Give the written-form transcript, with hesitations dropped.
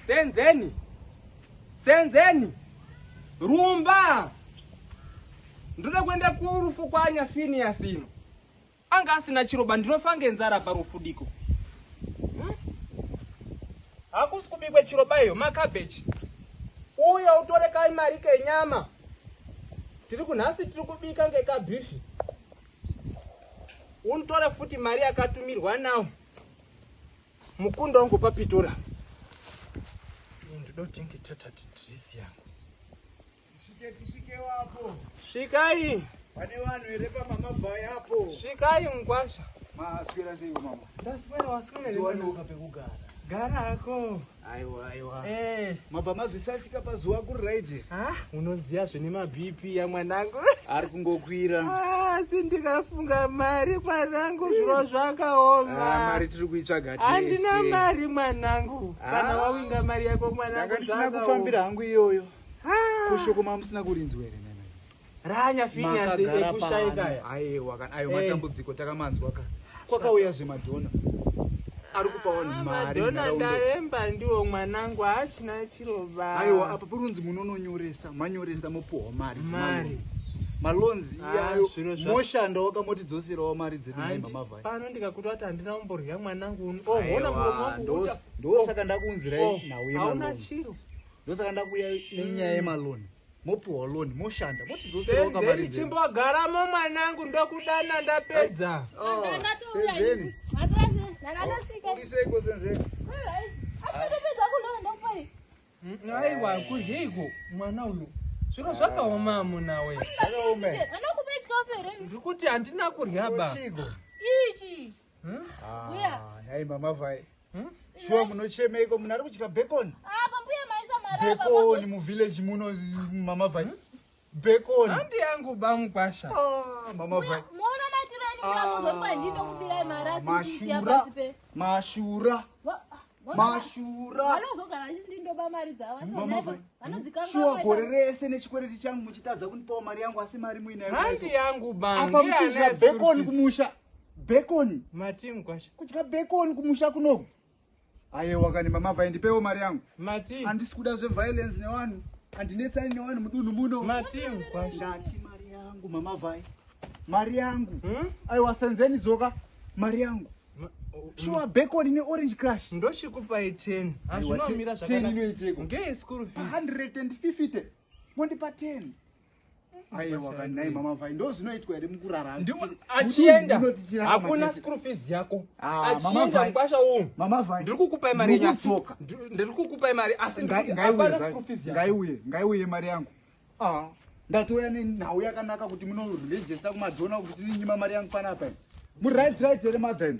Senzeni, Senzeni, rumba, ndoda kuenda kurufu kwanya Phineas ino. Anga asina chiroba, ndinofa ngenzara parufu diko. Hakusi kubikwe chiroba iyo, makabeji. Uya utore kaimari kenyama. Tiri kunhasi tiri kubika ngekabhifi. Unotore futi mari yakatumirwa nawo. Mukunda wangu paPitora. Ndoda kutenge tatati dress yangu. Tisvike, tisvike wapo. Svikai. Pane vanhu here pamama bhai apo? Svikai mukwasha. Maswera seiko mama? Ndaswera, waswera here? Ndiwanuka pekugara. Gara hako. Aiwa, aiwa. Eh. Mabva mazvisasika pazuva kuri right. Ah, unoziya zvene maBP ya mwanangu. Ari kungokwira. Asi ndikafunga mari mwanangu, zviro zvakaoma. Ah, mari tiri kuitsvaga tese. Handina mari mwanangu. Kana wawinga mari yako mwanangu. Ndanga ndisina zvakaoma. kufambira hangu iyoyo. Ah. Kushoko mamusina kurinzwa here nana? Ranya Phineas Makagara ekushaika pano. ya. Aiwa kana ayo matambudziko takamanzwa ka. Kwakauya zvemadhona. Ari kupa vanhu mari Madhona munharaunda. ndaremba ndiwo mwanangu, haachina chiroba. Aiwa, apa purunzi munononyoresa, manyoresa mopuhwa mari. Mari. Malonzi Ah, iyayo zviro moshanda wakamotidzoserawo mari dzedu Handi- naimba mavhai. Pano ndikakuti kuti handina kumborya mwanangu. Oh, hona muromo wangu Ndosaka ndakuunzirai Oh, nhau hauna yemalonzi. chiro. Ndosaka ndakuuya nenyaya yemaloni. Mopuhwa loni, moshanda, motidzoserawo kamari Senzeni, dzedu. chimbogaramo mwanangu, ndokudana ndapedza. Ah, Senzeni. Uri seiko Senzeni? Aiwa, kuryeiko mwana uyu, zviro zvakaoma munawe. Zvakaoma. Ndiri kuti handina kurya ba. Chiko. Ichi. Hmm? Mbuya. Nhai mama vhai. Hmm? Shuwa munochemeiko, munhu ari kudya bacon? Apa mbuya maisa mari apa. Bacon muvillage muno mama vhai. Bacon. Handi yangu ba mukwasha. Ah, mama vhai. Muona maitiro enyu mbuya, muzoti ndinokubirai mari asi ndichisiya Mashura. pasi pe. Mashura. Mashura. Vanozogara vachiti ndindoba mari dzavo asi Mama vona vhai. vanodzikanga. Shuwa gore rese nechikwereti changu muchitadza kundipawo mari yangu, asi mari muinayo. Handi yangu ba. Apa muchidya bacon kumusha. Bacon. Mati mukwasha. Kudya bacon kumusha kunoku. Aiwa kani mama vhai, ndipewo mari yangu. Mati. Handisi kuda zveviolence nevanhu. Handinetsani nevanhu mudunhu muno. Mati mukwasha. Ndati mari yangu mama vhai. Mari yangu. Hmm? Aiwa Senzeni, dzoka. Mari yangu. Shuwa bacon neorange crush. Ndochikupai 10. Hazvinomira 10 zvakanaka. inoiteko? Ngei school fees? 150 mondipa 10. Aiwa kani nai mama vhai, ndo zvinoitwa here mukurarama? Ndiwo achienda. Muno tichirarama Hakuna tese. school fees yako. Ah, mama Achienda Vhai. mukwasha uyu. Mama vhai. Ndiri kukupai mari yenyu asi- Ndikudzoka. Ndiri kukupai mari asi Ngaiuye hapana zvayo. school fees yako. Ngaiuye, ngaiuye mari yangu. Ah, ndatouya nenhau yakanaka kuti munorejesta kumadhona kuti tininyima mari yangu panapa. Muri right right here madam?